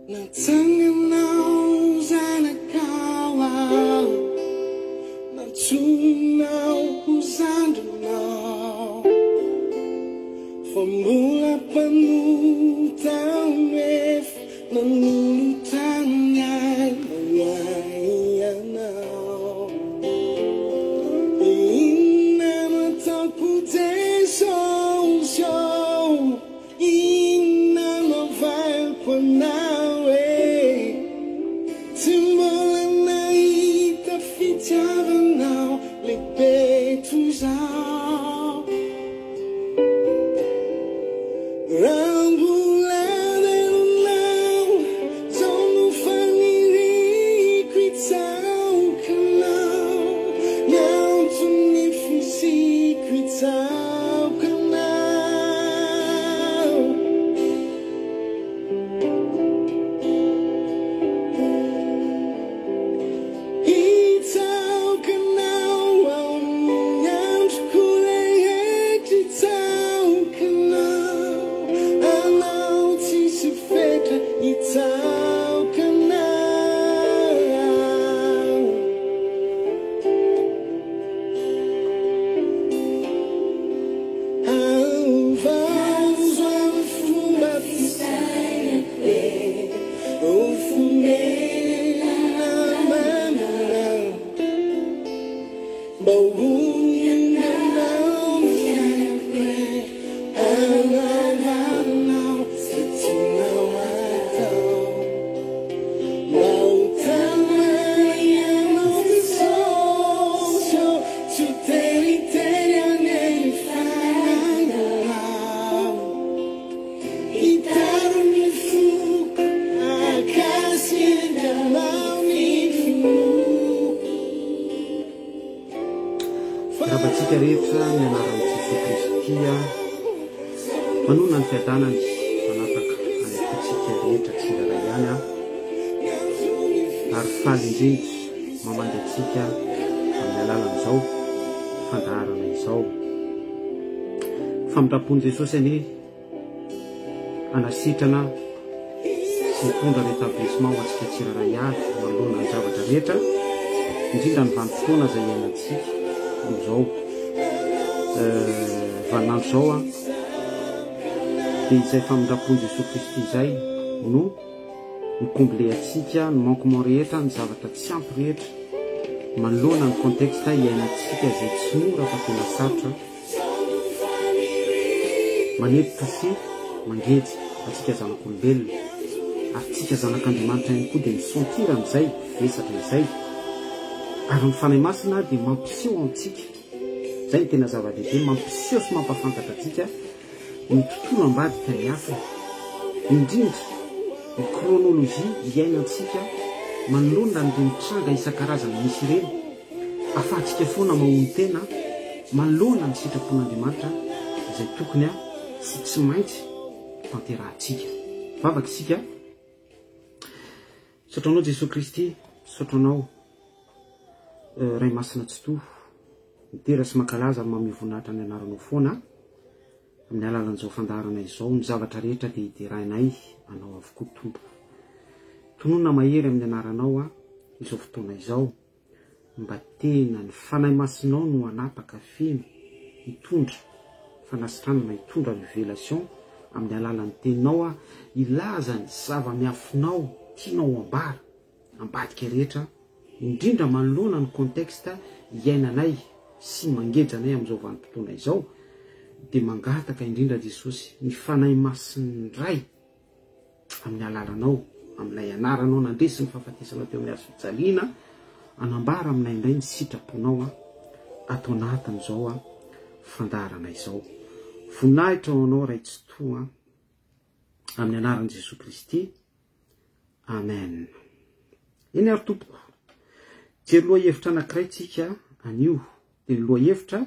Natsanganao zanakao aho, nantsoinao ho zandrinao, fa mbola mpanota aho nefa nanolotra ny aina ho ahy ianao. Inona no ataoko Jesosy ô? Inona no avaliko anao e? Tsy mbola nahita fitiavanao lehibe toy izao. Raha mbola velonao, izao no faniriako hitsaoka anao. Ny anton'ny fisiako hitsaoka anao. Hitsaoka anao ao amin'ny androko rehetra hitsaoka anao, anao tsisy fetra hitsaoka anao. Havaozo amin'ny fomba fisainako e, ho fonenana maminao, mba ho onenanao ny fiainako e, hanaovanao izay tianao hatao. Mba ho tamana ianao Jesosy ô, tsy ho teritery anie ny fanananao. Hitaro ny foko, hahakasika anao ny finoako. Miarahaba antsika rehetra ny anaran'i Jesoa Kristy a. Manonona ny fiadanany manapaka any am-pontsika rehetra tsirairay ihany aho ary faly indrindra mamangy antsika amin'ny alalan'izao fandaharana izao. Famindram-pon'i Jesosy anie hanasitrana sy hitondra rétablissement ho antsika tsirairay avy manoloana ny zavatra rehetra, indrindra ny vanim-potoana izay iainantsika amin'izao vaninandro izao an, dia izay famindram-pon'i Jesoa Kristy izay no mi-combler antsika ny manquement rehetra, ny zavatra tsy ampy rehetra manoloana ny contexte iainantsika izay tsy mora fa tena sarotra. Manepotra sy mangeja antsika zanak'olombelona, ary tsika zanak'Andriamanitra ihany koa dia mi-sentir an'izay vesatra izay, ary ny Fanahy Masina dia mampiseho antsika, izay no tena zava-dehibe, mampiseho sy mampahafantatra antsika ny tontolo ambadika ny hafa, indrindra ny chronologie iainantsika manoloana an'ireny tranga isan-karazany misy ireny, afahantsika foana mamono tena manoloana ny sitrapon'Andriamanitra izay tokony sy tsy maintsy tanterahantsika. Vavaka isika. Misaotra anao Jesoa Kristy, misaotra anao Ray Masina Tsitoha, midera sy mankalaza ary mamehy voninahitra ny anaranao foana amin'ny alalan'izao fandaharana izao. Ny zavatra rehetra dia hiderainay anao avokoa Tompo. Tonona mahery amin'ny anaranao izao fotoana izao. Mba tena ny Fanahy Masinao no hanapaka feno, hitondra fanasitranana, hitondra revelation amin'ny alalan'ny teninao aho, hilaza ny zava-miafinao tianao ambara ambadika rehetra, indrindra manoloana ny contexte iainanay sy mangeja anay amin'izao vanim-potoana izao, dia mangataka indrindra Jesosy, ny Fanahy Masin'ny Ray, amin'ny alalanao, amin'ilay anaranao nandresy ny fahafatesanao teo amin'ny hazo fijaliana, hanambara aminay indray ny sitraponao ato anatin'izao fandaharana izao. Voninahitra ho anao Ray Tsitoha, amin'ny anaran'i Jesoa Kristy. Amen. Eny ary tompoko. Hijery lohahevitra anankiray tsika anio, dia ny lohahevitra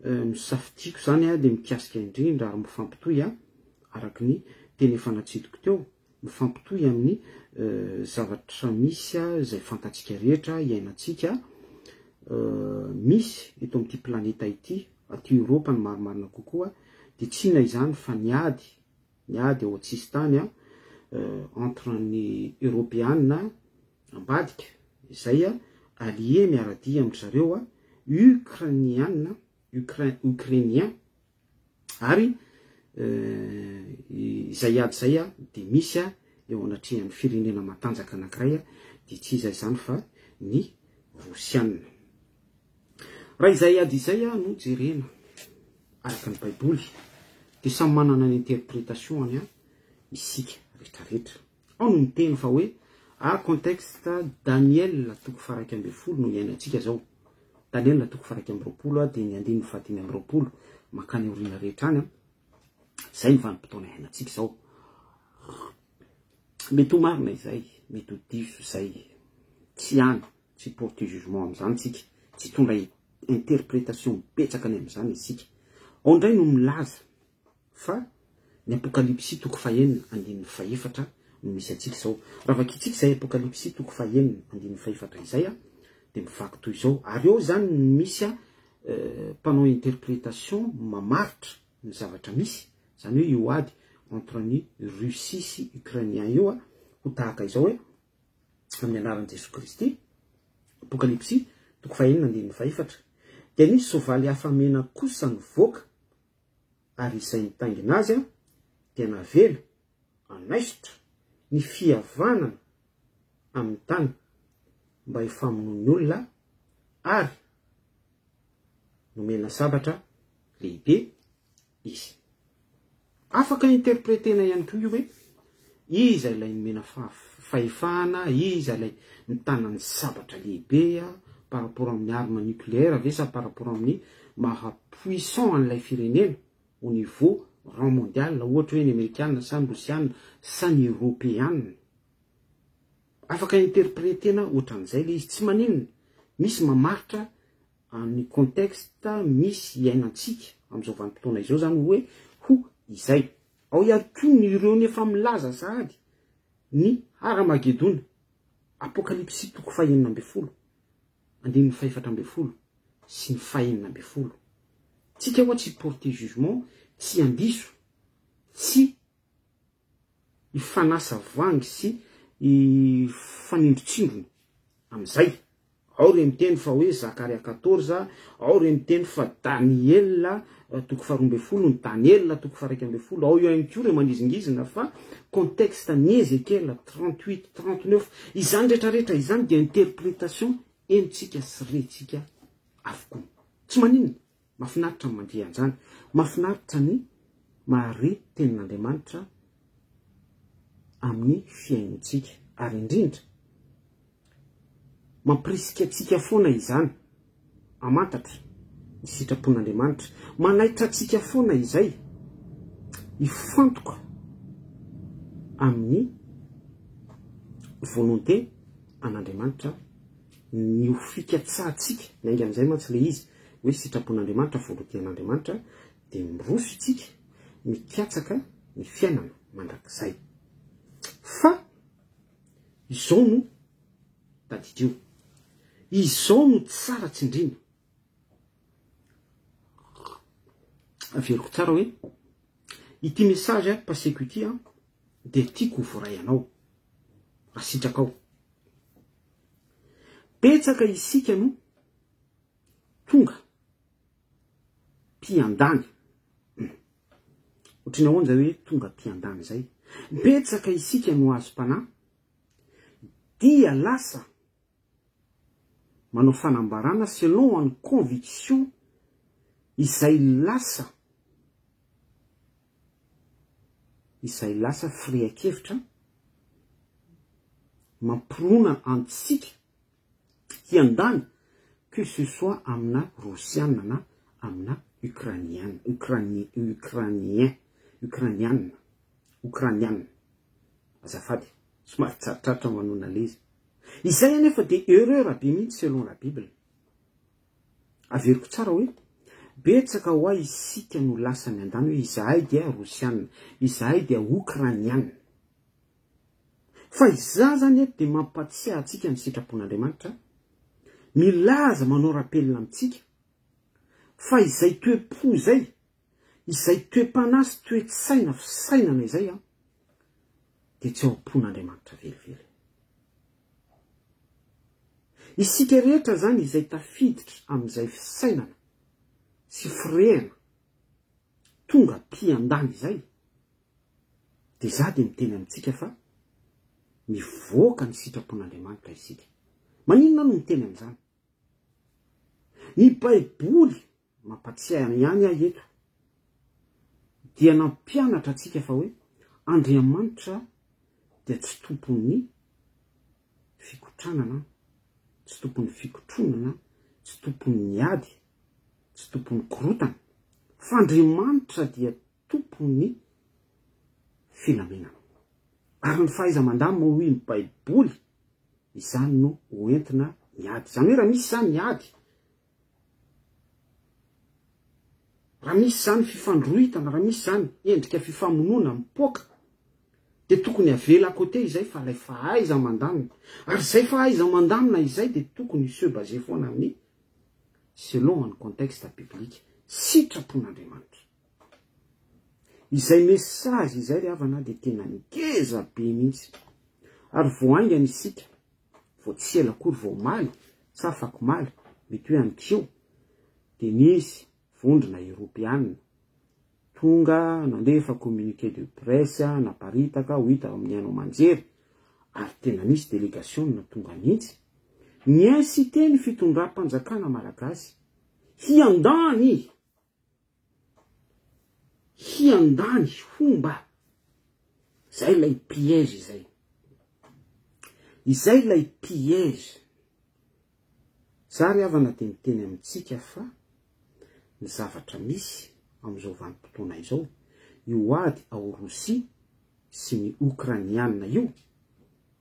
nosafidiako izany dia mikasika indrindra ary mifampitohy araka ny teny efa natsidiko teo, mifampitohy amin'ny zavatra misy izay fantatsika rehetra, iainantsika, misy eto amin'ity planeta ity, aty Eoropa ny marimarina kokoa, dia tsy inona izany fa ny ady, ny ady ao an-tsisintany entre ny Eoropeana ambadika, izay allié miara-dia amin-dry zareo Ukrainiana, Ukrainien, ary izay ady izay dia misy eo anatrehan'ny firenena matanjaka anankiray, dia tsy iza izany fa ny Rosiana. Raha izay ady izay no jerena araka ny Baiboly, dia samy manana ny interprétation-ny isika rehetrarehetra. Ao no miteny fa hoe a contexte Daniel toko faha 11 no iainantsika zao. Daniel toko faha 21 dia ny andininy faha 25 mankany aoriana rehetra any. Izay ny vanim-potoana iainantsika izao. Mety ho marina izay, mety ho diso izay. Tsy any, tsy porter jugement amin'izany tsika, tsy hitondra interprétation betsaka ny amin'izany isika. Ao indray no milaza fa ny Apokalypsy toko fahenina andininy fahefatra no misy antsika izao. Raha vakintsika izay Apokalypsy toko fahenina andininy fahefatra izay dia mivaky toy izao. Ary eo izany no misy mpanao interprétation mamaritra ny zavatra misy, izany hoe io ady entre ny Russie sy Ukrainien io ho tahaka izao hoe amin'ny anaran'i Jesoa Kristy, Apokalypsy toko fahenina andininy fahefatra, dia nisy soavaly hafa mena kosa nivoaka ary izay nitaingina azy dia navela hanaisotra ny fihavanana amin'ny tany mba hifamonoan'ny olona ary nomena sabatra lehibe izy. Afaka interpretena ihany koa io hoe iza ilay nomena fahefana, iza ilay mitana ny sabatra lehibe par rapport amin'ny arme nucléaire ve sa par rapport amin'ny maha puissant an'ilay firenena au niveau rang mondial, ohatra hoe ny amerikana sa ny rosiana sa ny eropeana. Afaka interpretena ohatran'izay ilay izy, tsy maninona, misy mamaritra amin'ny contexte misy iainantsika amin'izao vanim-potoana izao izany hoe ho izay. Ao ihany koa ny ireo ny efa milaza sahady ny Haramagedona, Apokalypsy toko fahenina ambin'ny folo, andininy fahefatra ambin'ny folo sy ny fahenina ambin'ny folo. Tsika hoa tsy porter jugement, tsy handiso, tsy hifanasa vangy sy hifanindrotsindrona amin'izay. Ao re miteny fa hoe Zakaria quatorze, ao re miteny fa Daniela toko faharoa ambin'ny folo, ny Daniela toko faha-11, ao ihany koa re manizingizina fa contexte ny Ezekiela 38, 39, izany rehetrarehetra izany dia interprétation henontsika sy rentsika avokoa. Tsy maninona, mahafinaritra ny mandihy an'izany, mahafinaritra ny mahare tenin'Andriamanitra amin'ny fihainontsika, ary indrindra mampirisika antsika foana izany hamantatra ny sitrapon'Andriamanitra, manaitra antsika foana izay hifantoka amin'ny volonté an'Andriamanitra, ny ho fikatsahantsika, miainga amin'izay mantsy ilay izy hoe sitrapon'Andriamanitra, volonté an'Andriamanitra, dia miroso isika mikatsaka ny fiainana mandrakizay. Fa izao no tadidio, izao no tsara tsindrina. Averiko tsara hoe ity message paseko ity dia tiako ho voaray anao raha sitrakao. Betsaka isika no tonga mpiandany. Ohatry ny ahoana izay hoe tonga mpiandany izay? Betsaka isika no azom-panahy dia lasa manao fanambarana selon ny conviction izay lasa izay lasa firehan-kevitra mampirona antsika hiandany que ce soit amina Rosiana na amina Ukrainiana, Ukraini, Ukrainien, Ukrainiana, Ukrainiana. Azafady, somary tsaritraritra manona ilay izy. Izay anefa dia erreur be mihitsy selon la bible. Averiko tsara hoe, betsaka hoa isika no lasa miandany hoe izahay dia rosiana, izahay dia okraniana. Fa izaho zany eto dia mampatsiahy antsika ny sitrapon'Andriamanitra, milaza manao rappel amintsika fa izay toe-po izay, izay toe-panahy sy toe-tsaina fisainana izay an, dia tsy ao am-pon'Andriamanitra velively. Isika rehetra izany izay tafiditra amin'izay fisainana sy firehana tonga mpiandany izay, dia izaho dia miteny amintsika fa mivoaka ny sitrapon'Andriamanitra isika. Maninona aho no miteny an'izany? Ny Baiboly, mampatsiahy ihany aho eto, dia nampianatra antsika fa hoe Andriamanitra dia tsy tompon'ny fikotranana, tsy tompon'ny fikotronana, tsy tompon'ny ady, tsy tompon'ny korotana, fa Andriamanitra dia tompon'ny filaminana. Ary ny fahaiza-mandamina hoy ny Baiboly, izany no ho entina miady. Izany hoe raha misy izany ny ady, raha misy izany fifandroritana, raha misy izany endrika fifamonoana mipoaka, dia tokony avela à côté izay fa ilay fahaiza-mandamina. Ary izay fahaiza-mandamina izay dia tokony hi-se baser foana amin'ny selon ny contexte biblique, sitrapon'Andriamanitra. Izay message izay ry havana dia tena ngeza be mihitsy. Ary vao haingana isika, vao tsy ela akory vao omaly, sa afakomaly, mety hoe anikeo, dia nisy vondrona eropeana tonga nandefa communiqué de presse naparitaka ho hita ao amin'ny haino aman-jery, ary tena nisy delegasiona tonga mihitsy, ni-inciter ny fitondram-panjakana malagasy hiandany Hiandany homba. Zay ilay piège izay. Izay ilay piège. Za ry havana dia miteny amintsika fa ny zavatra misy amin'izao vanim-potoana izao, io ady ao Rosia sy ny Okrainiana io,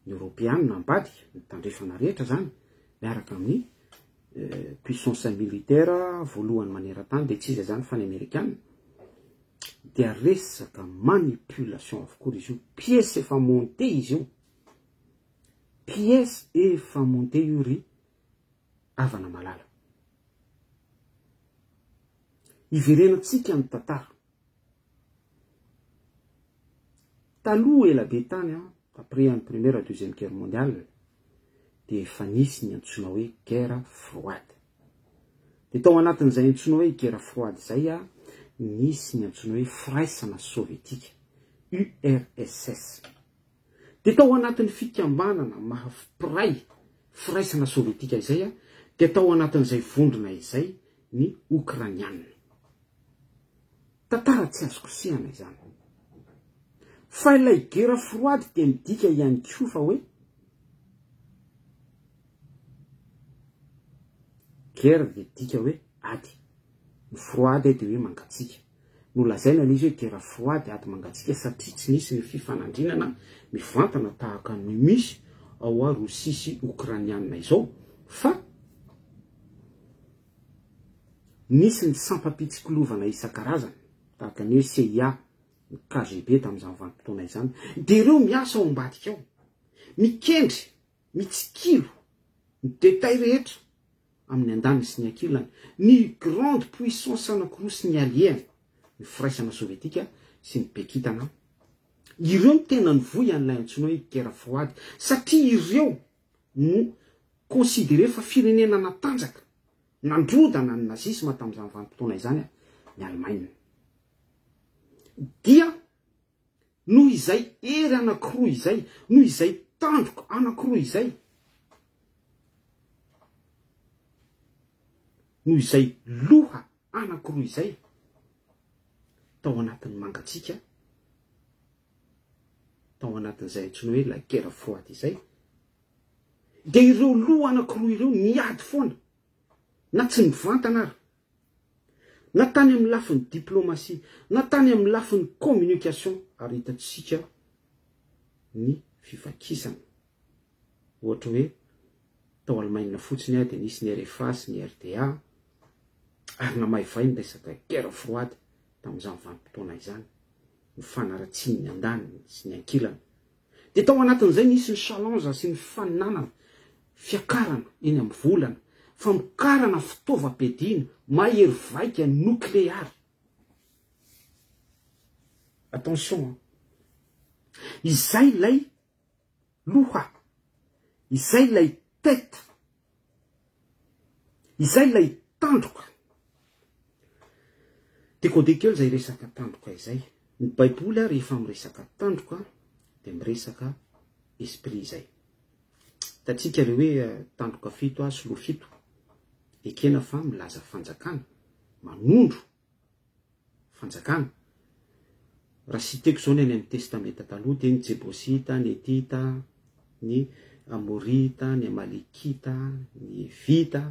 ny Eoropeanina ambadika, ny tandrefana rehetra zany, miaraka amin'ny puissance militaire voalohany maneran-tany dia tsy iza izany fa ny Amerikana, dia resaka manipulation avokoa izy io, pièce efa montée izy io, pièce efa montée io ry havana malala. Iverenantsika ny tantara. Taloha ela be tany an, après ny première deuxième guerre mondiale, dia efa nisy ny antsoina hoe guerre froide. Dia tao anatin'izay antsoina hoe guerre froide izay an, nisy ny antsoina hoe firaisana sovietika, URSS. Dia tao anatin'ny fikambanana maha mpiray firaisana sovietika izay an, dia tao anatin'izay vondrona izay ny Okrainiana. Tantara tsy azo kosehana izany. Fa ilay guerre froide dia midika ihany koa fa hoe guerre dia midika hoe ady. Ny froide dia hoe mangatsiaka. Nolazaina ilay izy hoe guerre froide, ady mangatsiaka, satria tsy nisy ny fifanandrinana mivantana tahaka ny misy ao Rosia sy Okrainiana izao fa Nisy ny sampam-pitsikilovana isan-karazany, tahaka ny hoe CIA, ny KGB tamin'izany vanim-potoana izany, dia ireo miasa ao ambadika ao, mikendry, mitsikilo ny détails rehetra amin'ny andaniny sy ny ankilany, ny grande puissance anankiroa sy ny alliés-ny, ny Firaisana Sovietika sy ny be kintana, ireo no tena nivoy an'ilay antsoina hoe guerre froide, satria ireo no considéré fa firenena natanjaka, nandrodana ny nazisma tamin'izany vanim-potoana izany ny Alemaina. Dia noho izay hery anankiroa izay, noho izay tandroka anankiroa izay, noho izay loha anankiroa izay tao anatin'ny mangatsiaka, tao anatin'izay antsoina hoe la guerre froide izay, dia ireo loha anankiroa ireo niady foana, na tsy nivantana ary, na tany amin'ny lafiny diplomatie, na tany amin'ny lafiny communication, ary hitantsika ny fivakisana. Ohatra hoe tao Alemaina fotsiny dia nisy ny RFA sy ny RDA ary namaivay ny resaka guerre froide tamin'izany vanim-potoana izany, ny fanaratsian'ny andaniny sy ny ankilany. Dia tao anatin'izay nisy ny challenge sy ny fifaninanana, fiakarana eny amin'ny volana, famokarana fitaovam-piadiana mahery vaika nokleary. Attention an! Izay ilay loha, izay ilay tête, izay ilay tandroka. Décoder kely izay resaka tandroka izay. Ny baiboly rehefa miresaka tandroka dia miresaka esprit izay. Hitantsika ilay hoe tandroka fito sy loha fito. Ekena fa milaza fanjakana, manondro fanjakana. Raha citeko izao ny any amin'ny Testamenta Taloha dia ny Jebosita, ny Hetita, ny Amorita, ny Amalekita, ny Hevita.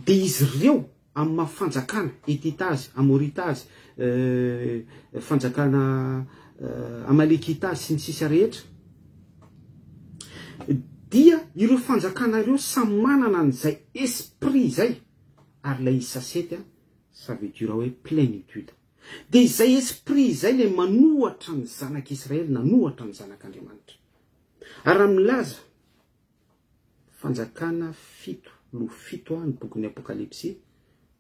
Dia izy ireo amin'ny maha fanjakana Hetita azy, Amorita azy, fanjakana Amalekita azy sy ny sisa rehetra, dia ireo fanjakana ireo samy manana an'izay esprit izay, ary ilay izy sasety a, ça veut dire hoe plénitude. Dia izay esprit izay ilay manohatra ny zanak'Israely, nanohatra ny zanak'Andriamanitra. Ary raha milaza fanjakana fito, loha fito ny bokin'ny Apokalypsy,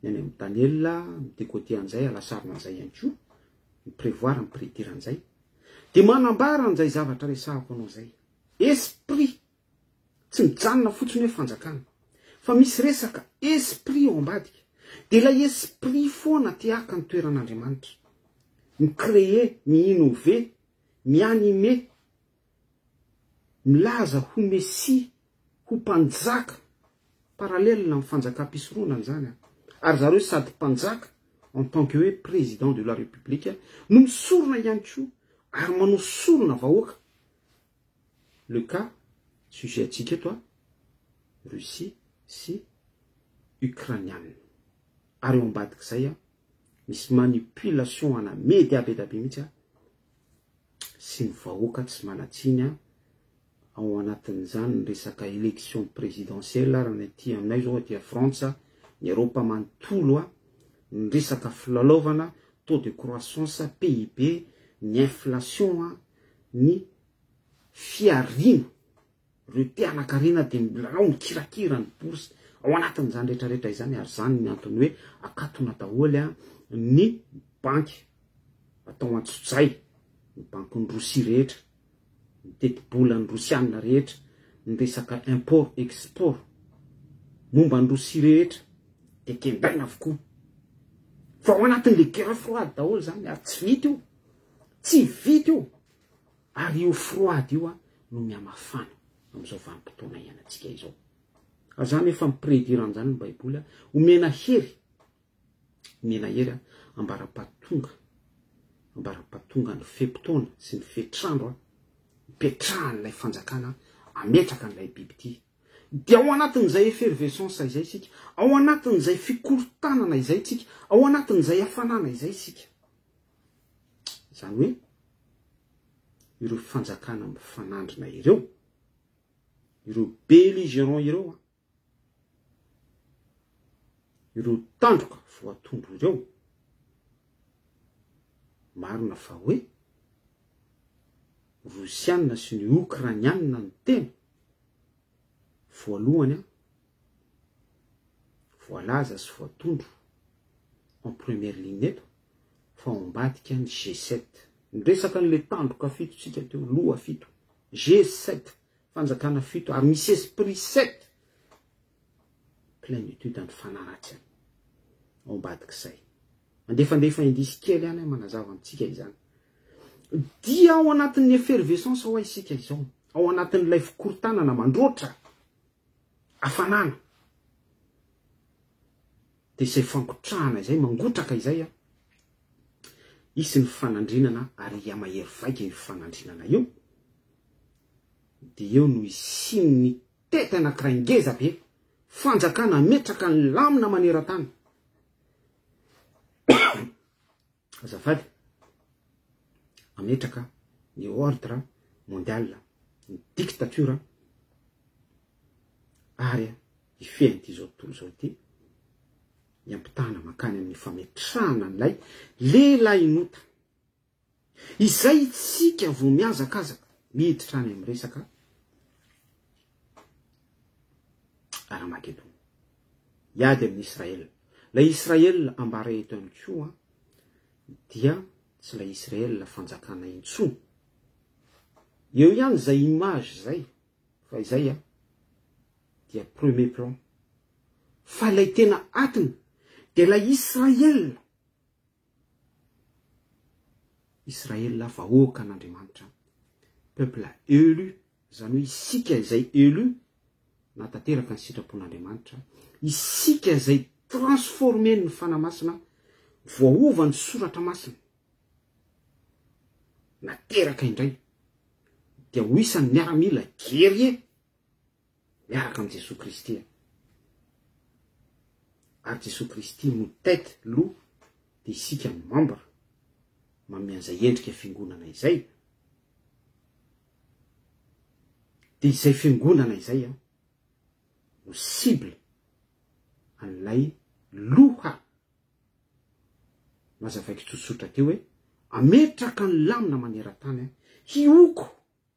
ny any amin'i Daniela, mi-décoder an'izay, alasarina an'izay ihany koa, mi-prévoir, mi-prédire an'izay, dia manambara an'izay zavatra resahako anao izay. Esprit! Tsy mijanona fotsiny hoe fanjakana. Fa misy resaka esprit ao ambadika. Dia ilay esprit foana te haka ny toeran'Andriamanitra. Mi-créer, mi-innover, mi-animer, milaza ho Messia, ho mpanjaka, parallèle amin'ny fanjakam-pisoronana izany an. Ary zareo sady mpanjaka en tant que hoe président de la république no misorona ihany koa ary manao sorona vahoaka. Le cas sujet antsika eto an, Russie sy Ukrainiana. Ary eo ambadik'izay an, misy manipulation ana media be da be mihitsy an, sy ny vahoaka tsy manan-tsiny an, ao anatin'izany ny resaka élection présidentielle raha ny aty aminay zao aty Frantsa, ny Eropa manontolo an, ny resaka filalaovana, taux de croissance, PIB, ny inflation an, ny fihariana, ireo te hanan-karena dia milalao mikirakira ny bourse, ao anatin'izany rehetra rehetra izany ary izany ny antony hoe akatona daholo ny banky atao antsojay, ny bankin'i Rosia rehetra, ny tetibolan'ny Rosiana rehetra, ny resaka import export momba an'i Rosia rehetra dia kendaina avokoa. Fa ao anatin'le guerre froide daholo izany ary tsy vita io, tsy vita io. Ary io froide io no mihamafana amin'izao vanim-potoana iainantsika izao. Ary izany efa mi-prédire an'izany ny Baiboly, omena hery, omena hery ambara-pahatonga, ambara-pahatonga ny fe-potoana sy ny fetr'andro ipetrahan'ilay fanjakana ametraka an'ilay bibidia. Dia ao anatin'izay effervescence izay isika, ao anatin'izay fikorontanana izay isika, ao anatin'izay hafanana izay isika. Izany hoe ireo fanjakana mifanandrina ireo, ireo belligérants ireo, ireo tandroka voatondro ireo, marina fa hoe Rosiana sy ny Okrainiana no tena voalohany voalaza sy voatondro en première ligne eto, fa ao ambadika ny G7. Niresaka an'ilay tandroka fito tsika teo, loha fito. G7, fanjakana fito, ary misy esprit sept. Plénitude ny fanaratsiny ao ambadik'izay. Mandefandefa indice kely ihany aho manazava amintsika izany. Dia ao anatin'ny effervescence hoa isika izao, ao anatin'ilay fikorontanana mandroatra, hafanana. Dia izay fankotrahana izay, mangotraka izay an, hisy ny fanandrinana ary hihamahery vaika io fanandrinana io, dia eo no hisian'ny tety anankiray ngeza be, fanjakana hametraka ny lamina maneran-tany. Azafady, hametraka ny ordre mondial. ny dictature ary hifehy an'ity izao tontolo izao ity, hiampitana mankany amin'ny fametrahana an'ilay lehilahin'ota. Izay isika vao mihazakazaka miditra any amin'ny resaka Aramagedona. Hiady amin'i Israel. Ilay Israel ambara eto ihany koa dia tsy ilay Israel fanjakana intsony. Eo ihany izay image izay, fa izay dia premier plan. Fa ilay tena atiny dia ilay Israel. Israel vahoakan'Andriamanitra, peuple élu, izany hoe isika izay élu, nahatanteraka ny sitrapon'Andriamanitra, isika izay transformer-n'ny Fanahy Masina, voaova ny Soratra Masina, nateraka indray, dia ho isan'ny miaramila guerrier miaraka amin'i Jesoa Kristy. Ary Jesoa Kristy no tête, loha, dia isika no membre, manome an'izay endrika fiangonana izay. Dia izay fiangonana izay an, no cible an'ilay loha. Nazavaiko tsotsotra teo hoe ametraka ny lamina maneran-tany an, hihoko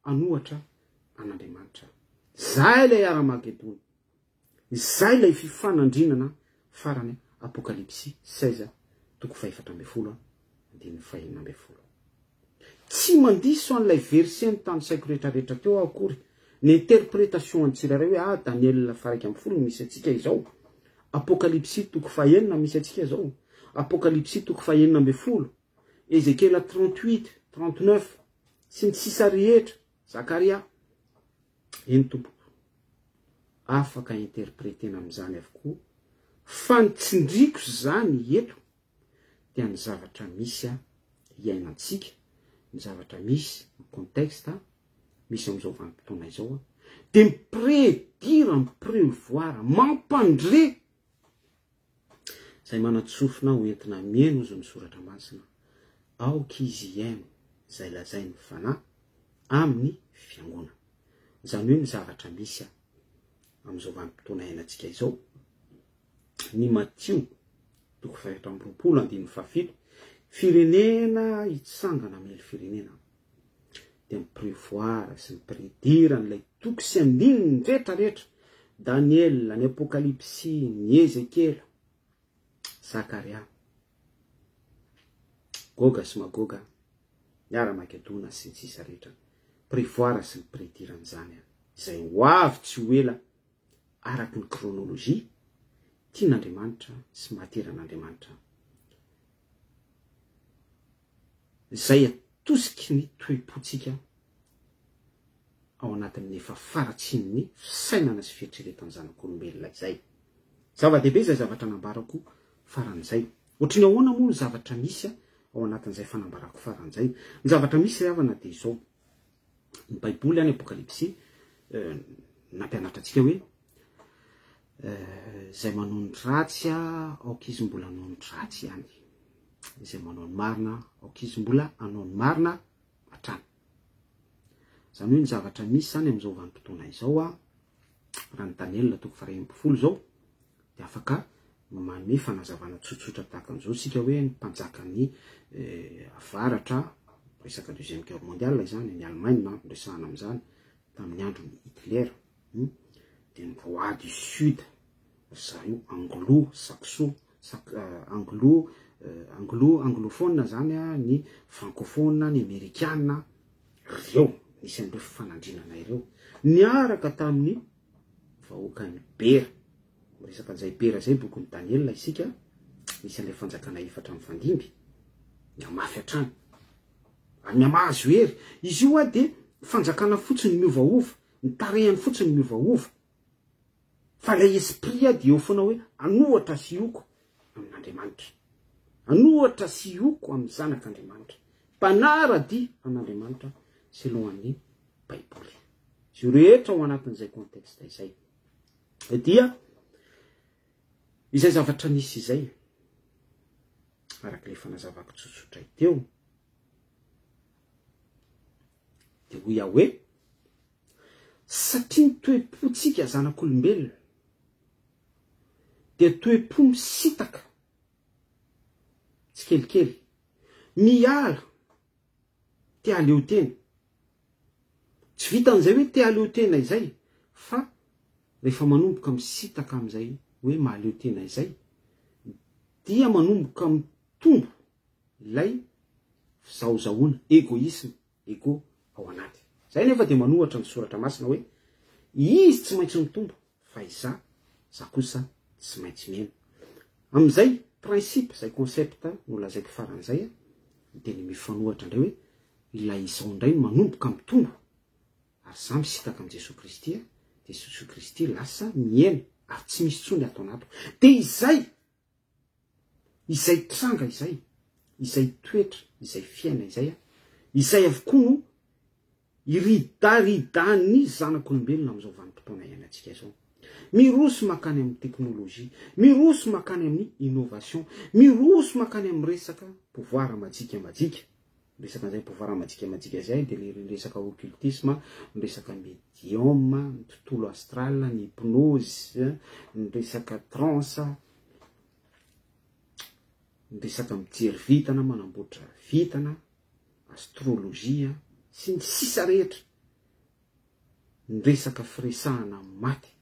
an'ohatra an'Andriamanitra. Izay ilay Aramagedona. Izay ilay fifanandrinana farany Apokalypsy 16 toko faha-14 andininy faha-16. Tsy mandiso an'ilay verset notanisaiko rehetrarehetra teo aho akory. Ny interpretation an'ny tsirairay hoe ah Daniel faha-11 no misy antsika izao. Apokalypsy toko faha-enina misy antsika izao. Apokalypsy toko faha-16. Ezekiela 38, 39, sy ny sisa rehetra, Zakaria, eny tompoko, afaka interpretena amin'izany avokoa, fa ny tsindriko izany eto dia ny zavatra misy iainantsika, ny zavatra misy, ny contexte misy amin'izao vanim-potoana izao, dia mi-prédire, mi-prévoir, mampandre Izay manan-tsofina ho entina mihaino ozy ny Soratra Masina, aoka izy hihaino izay lazain'ny Fanahy amin'ny Fiangonana. Izany hoe ny zavatra misy amin'izao vanim-potoana iainantsika izao, ny Matio toko faha-24 andininy fahafito, firenena hitsangana hamely firenena, dia mi-prevoir sy mi-predire an'ilay toko sy andininy rehetra rehetra, Daniela, ny Apokalypsy, ny Ezekiela, Zakaria, Goga sy Magoga, ny Aramagedona sy ny sisa rehetra, prevoir sy mi-predire an'izany izay ho avy tsy ho ela araka ny chronologie tian'Andriamanitra sy materan'Andriamanitra. Izay atosiky ny toe-pontsika ao anatin'ny efa faratsian'ny fisainana sy fieritreretan'ny zanak'olombelona izay. Zava-dehibe izay zavatra nambarako faran'izay. Ohatry ny ahoana moa ny zavatra misy ao anatin'izay fanambarako faran'izay? Ny zavatra misy ry havana dia izao. Ny Baiboly any Apokalypsy nampianatra antsika hoe izay manao ny ratsy aoka izy mbola hanao ny ratsy ihany. Izay manao ny marina aoka izy mbola hanao ny marina hatrany. Izany hoe ny zavatra misy izany amin'izao vanim-potoana izao a, raha ny Daniela toko faha-16 izao dia afaka manome fanazavana tsotsotra tahaka an'izao isika hoe ny mpanjakan'ny avaratra, resaka deuxième guerre mondiale izany, ny Allemagne no resahana amin'izany, tamin'ny andron'i Hitler, dia ny roi du sud, ry zareo anglo saxo, anglo, anglo, anglophone izany, ny francophone, ny amerikana, ireo, nisy an'ireo fifanandrinana ireo, niaraka tamin'ny vahoakan'i Bera. Miresaka an'izay Bera izay bokin'i Daniela isika, misy an'ilay fanjakana efatra mifandimby, mihamafy hatrany. Ary mihamahazo hery. Izy io dia fanjakana fotsiny miovaova, ny tarehiny fotsiny miovaova. Fa ilay esprit dia eo foana hoe anohatra sy hioko amin'Andriamanitra. Anohatra sy hioko amin'ny zanak'Andriamanitra. Mpanara-dia an'Andriamanitra selon an'ny Baiboly. Izay rehetra ao anatin'izay contexte izay. Dia izay zavatra nisy izay, araka ilay fanazavako tsotsotra teo, dia hoy aho hoe, Satria ny toe-pontsika zanak'olombelona dia toe-po misintaka tsikelikely, miala te hahaleo tena. Tsy vitan'izay hoe te hahaleo tena izay fa rehefa manomboka misintaka amin'izay hoe mahaleo tena izay dia manomboka mitombo ilay fizahozahoana, egoisme. ego ao anaty. Zay nefa dia manohatra ny soratra masina hoe izy tsy maintsy mitombo fa izaho, za kosa tsy maintsy mihena. Amin'izay principe, izay concept nolazaiko farany izay dia ny mifanohatra indray hoe ilay izaho indray no manomboka mitombo ary za misintaka amin'i Jesoa Kristy dia Jesoa Kristy lasa mihena ary tsy misy intsony ato anatiko. Dia izay! Izay tranga izay, izay toetra, izay fiaina izay, izay avokoa no iridaridan'ny zanak'olombelona amin'izao vanim-potoana iainantsika izao. Miroso mankany amin'ny teknolojia, miroso mankany amin'ny innovation, miroso mankany amin'ny resaka pouvoir majika majika. Resaka an'izay pouvoir majika majika izay dia ilay resaka occultisme, ny resaka medium, ny tontolo astral, ny hypnose, ny resaka transe, ny resaka mijery vintana, manamboatra vintana, astrologie, sy ny sisa rehetra, ny resaka firesahana amin'ny maty.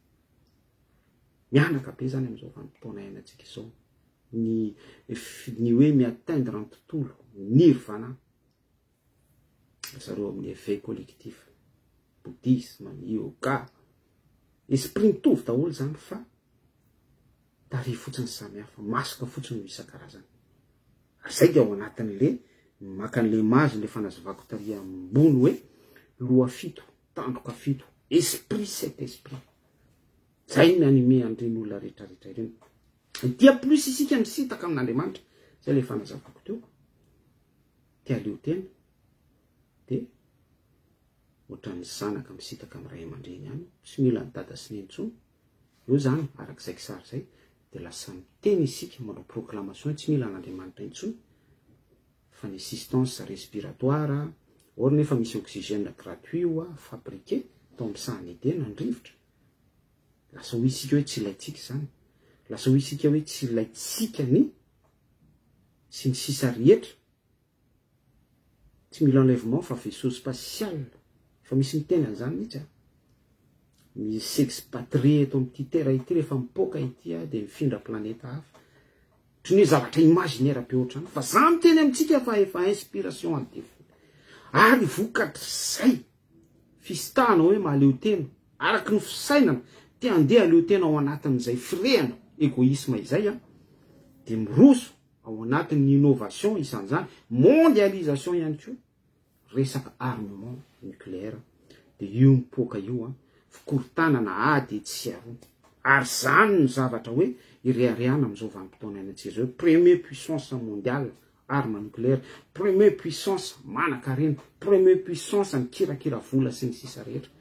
Mihanaka be izany amin'izao vanim-potoana iainantsika izao. Ny ny hoe mi-atteindre ny tontolo nirvana ry zareo amin'ny éveil collectif, bouddhisme, ny yoga, esprit mitovy daholo izany fa tarehy fotsiny samy hafa, masque fotsiny no isan-karazany. Ary izay dia ao anatin'le maka an'le image le fanazavako tary ambony hoe loha fito, tandroka fito, esprit cet esprit. Zay ny mi-animer an'ireny olona rehetrarehetra ireny. Dia plus isika misintaka amin'Andriamanitra, zay le fanazavako teo, te haleo tena, de ohatran'ny zanaka misintaka amin'ny ray aman-dreny ihany, tsy mila ny dada sy neny intsony. Eo zany, arak'izay kisary zay, de lasa miteny isika, manao proclamation hoe tsy mila an'Andriamanitra intsony, fa ny assistance respiratoire, or nefa misy oxygène gratuit oa, fabriqué, tao amin'ny sahan'i Edena, ny rivotra. Lasa hoy isika hoe tsy ilaintsika izany. Lasa hoy isika hoe tsy ilaintsika ny sy ny sisa rehetra. Tsy mila enlèvement fa vaisseau spatial. Efa misy miteny an'izany mihitsy a. Misy expatrié eto amin'ity terre ity rehefa mipoaka ity a dia mifindra planeta hafa. Ohatran'ny hoe zavatra imaginaire be ohatrany fa za miteny amintsika fa efa inspiration an'ny devoly. Ary vokatr'izay Fisintahana hoe mahaleo tena, araka ny fisainana, te handeha haleo tena ao anatin'izay firehana, egoisme, izay an, dia miroso ao anatin'ny innovation isan'izany, mondialisation ihany koa, resaka armement nucléaire, dia io mipoaka io an, fikorontanana, ady etsy sy aroa. Ary izany no zavatra hoe ireharehana amin'izao vanim-potoana iainantsika izao, premier puissance mondiale, arme nucléaire, premier puissance manan-karena, premier puissance mikirakira vola sy ny sisa rehetra.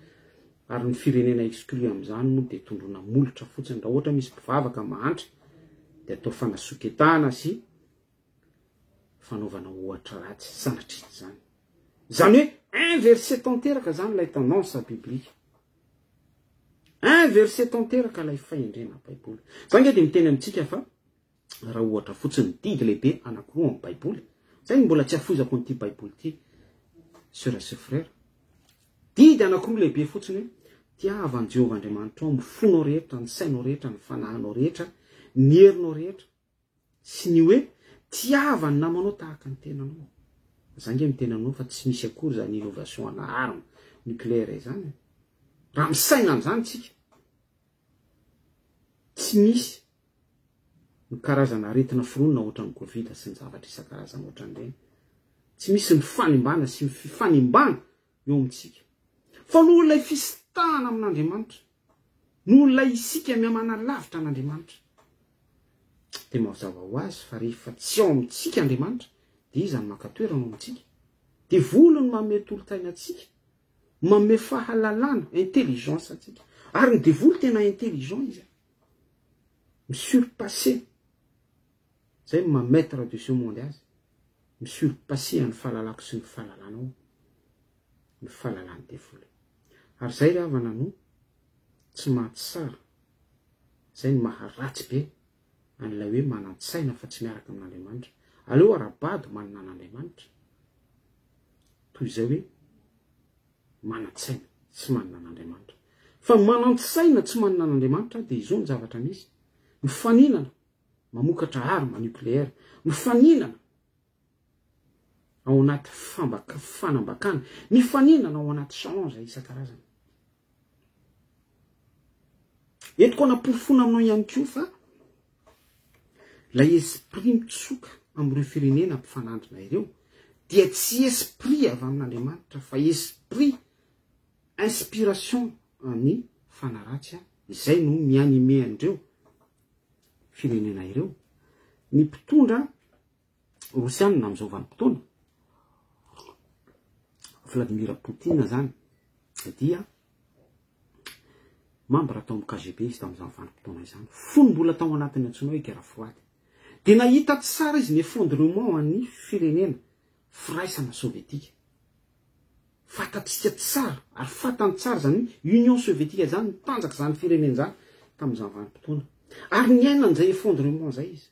Ary ny firenena exclu amin'izany moa dia tondroina molotra fotsiny. Raha ohatra misy mpivavaka mahantra dia atao fanasoketana sy fanaovana ohatra ratsy, sanatria izany. Izany hoe inversé tanteraka izany ilay tendance biblique. Inversé tanteraka ilay fahendrena baiboly. Izany nge dia miteny amintsika fa Raha ohatra fotsiny didy lehibe anakiroa amin'ny baiboly, zay no mbola tsy afoizako an'ity baiboly ity sœur sy frère, didy anakiroa lehibe fotsiny hoe tiava an'i Jehovah Andriamanitrao amin'ny fonao rehetra, ny sainao rehetra, ny fanahinao rehetra, ny herinao rehetra, sy ny hoe tiava ny namanao tahaka ny tenanao. Za nge miteny aminao fa tsy misy akory izany innovation ana arme nucléaire izany e. Raha misaina an'izany tsika, tsy misy ny karazana aretina foronina ohatran'ny covid sy ny zavatra isan-karazany ohatran'ireny. Tsy misy ny fanimbana sy ny fifanimbana eo amintsika. Fa noho ilay fisintahana amin'Andriamanitra, noho ilay isika mihamanalavitra an'Andriamanitra, dia mazava ho azy fa rehefa tsy ao amintsika Andriamanitra, dia iza no maka toerana ao amintsika? Devoly no manome tolo-tsaina antsika, manome fahalalana, intelligence antsika. Ary ny devoly tena intelligent izy. Mi-surpasser, zay no maha maitre de ce monde azy, mi-surpasser an'ny fahalalako sy ny fahalalanao, ny fahalalan'ny devoly. Ary izay ry havana no tsy mahatsara, izay no maharatsy be an'ilay hoe manan-tsaina fa tsy miaraka amin'Andriamanitra. Aleo ara-bado manana an'Andriamanitra toy izay hoe manan-tsaina tsy manana an'Andriamanitra. Fa ny manan-tsaina tsy manana an'Andriamanitra dia izao ny zavatra misy, mifaninana mamokatra arme nucléaire, mifaninana ao anaty fambaka, fanambakana, mifaninana ao anaty challenge isan-karazany. Entiko anaporofoana aminao ihany koa fa ilay esprit mitsoka amin'ireo firenena mpifanandrina ireo dia tsy esprit avy amin'Andriamanitra fa esprit inspiration an'ny fanaratsy izay no mi-animer an'ireo firenena ireo. Ny mpitondra Rosianina amin'izao vanim-potoana, Vladimir Poutine zany dia membre tao amin'ny KGB izy tamin'izany vanim-potoana izany, fony mbola tao anatin'ny antsoina hoe guerre froide. Dia nahita tsara izy ny effondrement an'ny firenena firaisana sovietika. Fantatsika tsara ary fantany tsara izany hoe Union sovietika izany nitanjaka izany firenena izany tamin'izany vanim-potoana. Ary niaina an'izay effondrement izay izy.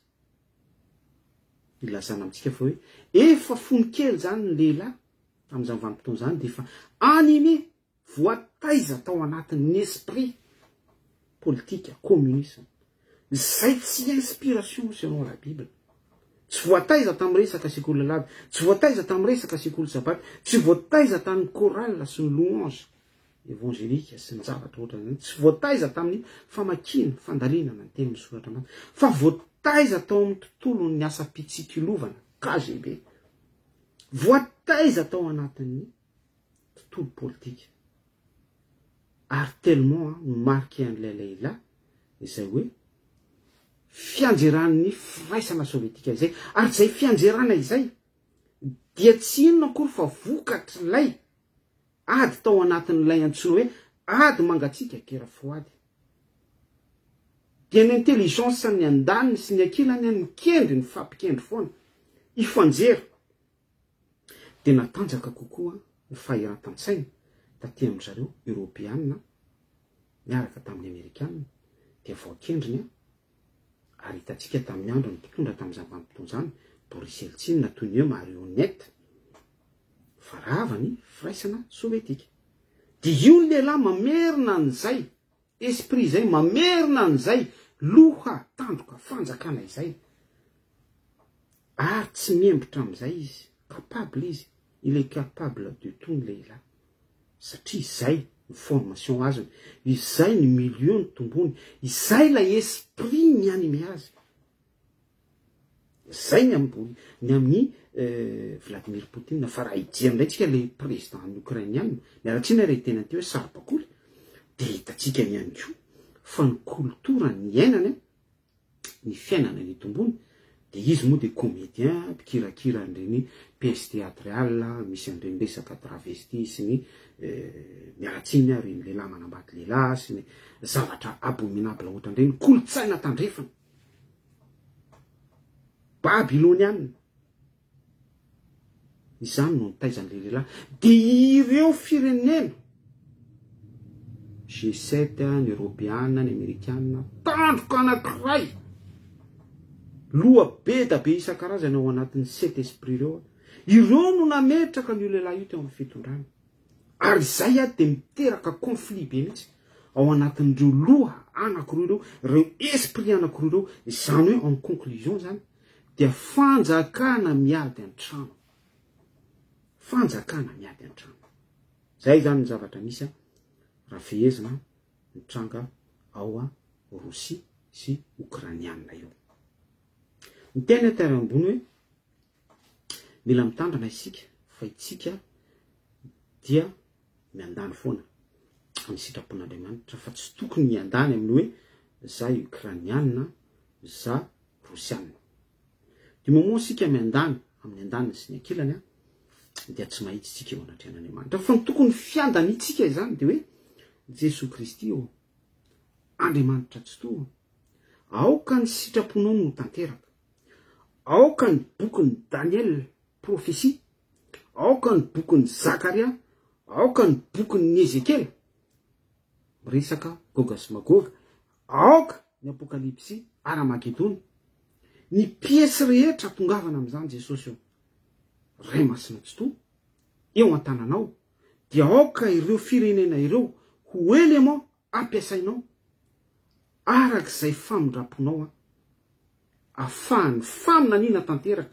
Ilazana amintsika fa hoe efa fony kely izany ny lehilahy tamin'izany vanim-potoana izany dia efa animé, voataiza tao anatin'ny esprit politika, communisme. Izay tsy inspiration selon la Bible. Tsy voataiza tamin'ny resaka sekoly alahady, tsy voataiza tamin'ny resaka sekoly sabata, tsy voataiza tamin'ny chorale sy ny louange evangelique sy ny zavatra ohatran'izany, tsy voataiza tamin'ny famakiana, fandalinana ny tenin'ny soratra masina, fa voataiza tao amin'ny tontolon'ny asam-pitsikilovana, KGB. Voataiza tao anatin'ny tontolo politika. Ary tellement no marqué an'ilay lehilahy izay hoe fianjeran'ny firaisana sovietika izay. Ary izay fianjerana izay dia tsy inona akory fa vokatr'ilay ady tao anatin'ilay antsoina hoe ady mangatsiaka, guerre froide. Dia ny intelligence ny andaniny sy ny ankilany nikendry nifampikendry foana, hifanjera. Dia natanjaka kokoa ny fahiratan-tsaina taty amin-dry zareo Eoropeana niaraka tamin'ny Amerikana, dia voakendriny ary hitantsika tamin'ny andron'ny mpitondra tamin'izany vanim-potoana izany, Boris Eltsine toy ny hoe marionnette, fa rava ny firaisana sovietika. Dia io ny lehilahy mamerina an'izay esprit izay, mamerina an'izay loha tandroka fanjakana izay. Ary tsy miembotra amin'izay izy, capable izy, il est capable de tout ny lehilahy. Satria izay ny formation azony, izay ny milieu nitombony, izay ilay esprit mi-animer azy. Izay ny amin'ny ny amin'i Vladimir Poutine. Fa raha hijery indray tsika ilay président an'ny Ukrainiana, miala tsiny aho raha hiteny an'ity hoe saribakoly, dia hitantsika ihany koa fa ny kolotora niainany, ny fiainana nitombony, dia izy moa dia comédien, mpikirakira an'ireny pièce théâtrale, misy an'ireny resaka travesti sy ny miala tsiny aho, ireny lehilahy manambady lehilahy sy ny zavatra abominable ohatran'ireny, kolontsaina tandrefana, babyloniana. Izany no nitaizan'ilay lehilahy. Dia ireo firenena, G7, ny Eoropeana, ny Amerikana, tandroka anankiray, loha be da be isan-karazany ao anatin'ny sept esprits ireo, ireo no nametraka an'io lehilahy io teo amin'ny fitondrana. Ary izay dia miteraka conflit be mihitsy ao anatin'ireo loha anankiroa ireo, ireo esprit anankiroa ireo, izany hoe en conclusion izany, dia fanjakana miady an-trano. Fanjakana miady an-trano. Izay izany ny zavatra misy raha fehezina ny tranga ao Rosia sy Okrainiana io. Ny teny aty ambony hoe mila mitandrina isika fa itsika dia miandany foana amin'ny sitrapon'Andriamanitra fa tsy tokony hiandany amin'ny hoe za Ukrainiana, za Rosiana. Du moment isika miandany amin'ny andaniny sy ny ankilany dia tsy mahitsy isika eo anatrehan'Andriamanitra. Fa ny tokony fiandanintsika izany dia hoe Jesoa Kristy ô, Andriamanitra Tsitoha, aoka ny sitraponao no ho tanteraka. Aoka ny bokin'i Daniela, prophetie, aoka ny bokin'i Zakaria, aoka ny bokin'i Ezekiela. Miresaka Goga sy Magoga. Aoka ny Apokalypsy, Aramagedona. Ny piesy rehetra tongavana amin'izany Jesosy ô. Ray Masina Tsitoha, eo an-tananao, dia aoka ireo firenena ireo ho élément ampiasainao araka izay famindram-ponao an, afahan'ny faminaniana tanteraka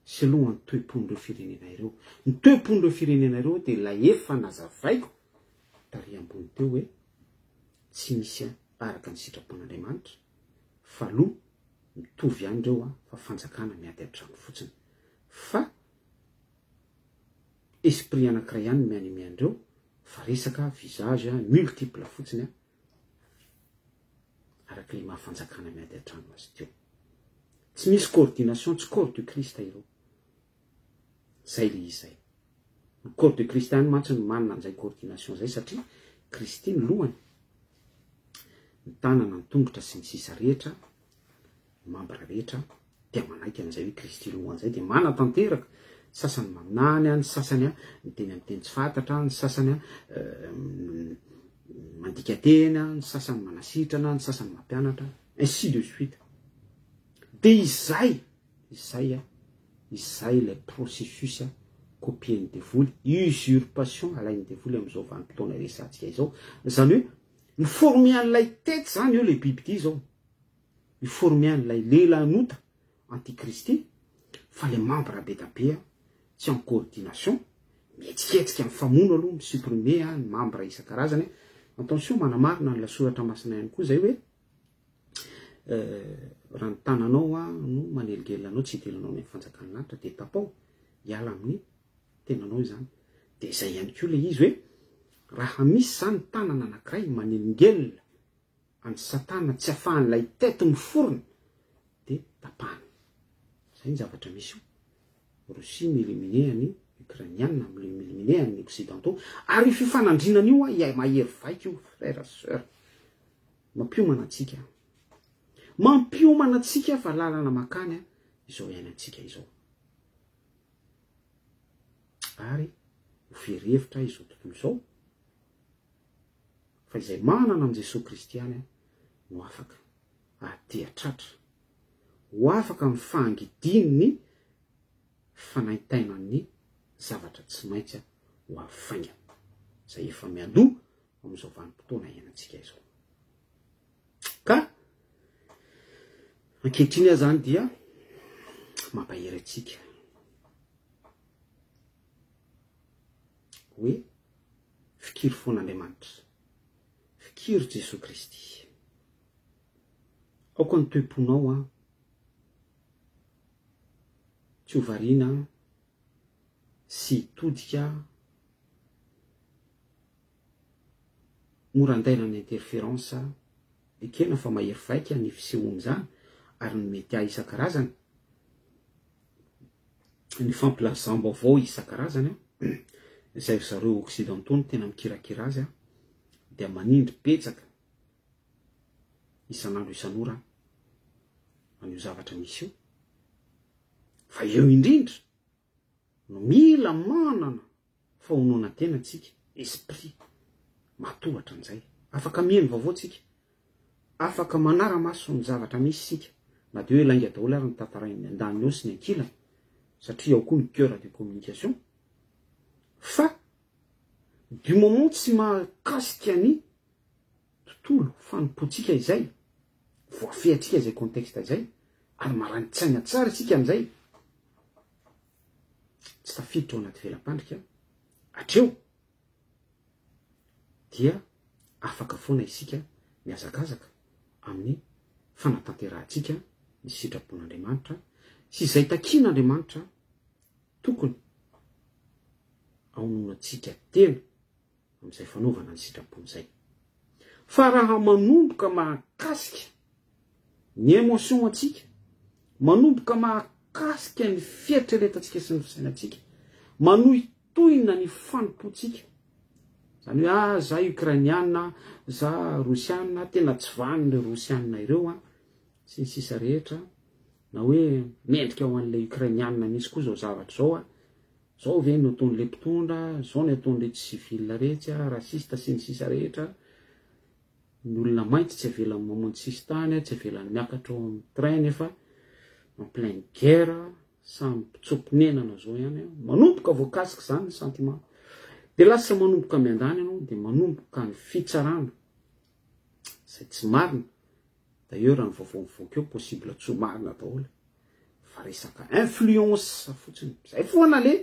sy aloha ny toe-pon'ireo firenena ireo. Ny toe-pon'ireo firenena ireo dia ilay efa nazavaiko tary ambony teo hoe tsy misy araka ny sitrapon'Andriamanitra fa aloha mitovy ihany ireo fa fanjakana miady an-trano fotsiny fa esprit anankiray ihany no mianime an'ireo fa resaka visage multiple fotsiny araka ilay maha fanjakana miady an-trano azy teo. Tsy misy coordination, tsy corps du Christ ireo. Zay le izy zay. Ny corps de Christ ihany mantsy no manana an'izay coordination zay satria Kristy ny lohany, ny tanana, ny tongotra sy ny sisa rehetra, ny membre rehetra dia manaiky an'izay hoe Kristy lohany zay dia manatanteraka, ny sasany maminany, ny sasany miteny amin'ny teny tsy fantatra, ny sasany mandika teny, ny sasany manasitrana, ny sasany mampianatra, ainsi de suite. Dia izay, izay a, izay ilay processus copier-n'ny devoly, usurpation alain'ny devoly amin'izao vanim-potoana iresahantsika izao. Izany hoe, mi-former an'ilay tety izany eo ilay bibidia izao. Mi-former an'ilay lehilahin'ota, antikristy, fa ilay membre be da be tsy en coordination, mihetsiketsika mifamono aloha, mi-supprimer ny membre isan-karazany. Attention, manamarina an'ilay soratra masina ihany koa izay hoe, raha ny tananao no manelingelina anao tsy hidiranao any amin'ny fanjakan'ny lanitra dia tapao hiala amin'ny tenanao izany. Dia izay ihany koa ilay izy hoe raha misy izany tanana anankiray manelingelina an'i Satana tsy afahan'ilay tête miforona dia tapahana. Izay ny zavatra misy io. Russie mi-éliminer an'i Ukrainiana, mi-éliminer an'i Occidentaux. Ary io fifanandrinana io an, mahery vaika io frère sœur. Mampiomana antsika. Mampiomana antsika fa lalana makany izao iainantsika izao. Ary ho very hevitra izao tontolo izao fa izay manana an'i Jesoa Kristy ihany no afaka ahatia tratra, ho afaka amin'ny fahangidian'ny fanaintainan'ny zavatra tsy maintsy ho avy faingana, izay efa mialoha amin'izao vanim-potoana iainantsika izao. Ka ankehitriny aho izany dia mampahery antsika hoe fikiro foana Andriamanitra, fikiro Jesoa Kristy. Aoka ny toe-ponao an, tsy ho variana sy hitodika mora andaina ny interference, ekena fa mahery vaika ny fisehoan'izany ary ny media isan-karazany, ny fampilazam-baovao isan-karazany izay ry zareo occidentaux no tena mikirakira azy dia manindry betsaka isan'andro isan'ora an'io zavatra misy io. Fa eo indrindra no mila manana fahononan-tena tsika, esprit matohatra an'izay. Afaka mihaino vaovao tsika, afaka manara-maso ny zavatra misy isika, na dia hoe lainga daholo ary ny tantarain'ny andaniny eo sy ny ankilany, satria ao koa ny guerre de communication, fa du moment tsy mahakasika ny tontolo fanompoantsika izay, voafehintsika izay contexte izay, ary marani-tsaina tsara isika amin'izay, tsy tafiditra ao anaty vela-pandrika hatreo, dia afaka foana isika mihazakazaka amin'ny fanatanterahantsika ny sitrapon'Andriamanitra sy izay takian'Andriamanitra tokony haononantsika tena amin'izay fanaovana ny sitrapony izay. Fa raha manomboka mahakasika ny émotion antsika, manomboka mahakasika ny fieritreretantsika sy ny fisainantsika, manohitohina ny fanompoantsika, izany hoe ah, za Ukrainiana, za Rosiana, tena tsy vanona ireo Rosiana ireo an, sy ny sisa rehetra, na hoe mendrika ho an'ilay Ukrainiana mihitsy koa izao zavatra izao an. Zao ve no ataon'le mpitondra, zao ny ataon'iretsy civil retsy a, raciste sy ny sisa rehetra, ny olona mainty tsy avelany mamonjy sisintany, tsy avelany miakatra ao amin'ny train nefa en pleine guerre, samy mpitsoa-ponenana zao ihany, manomboka voakasika izany ny sentiment, de lasa manomboka miandany ianao, de manomboka ny fitsarana izay tsy marina, d'ailleurs ny vaovao mivoaka eo possible tsy ho marina daholo. Fa resaka influence fotsiny. Zay foana le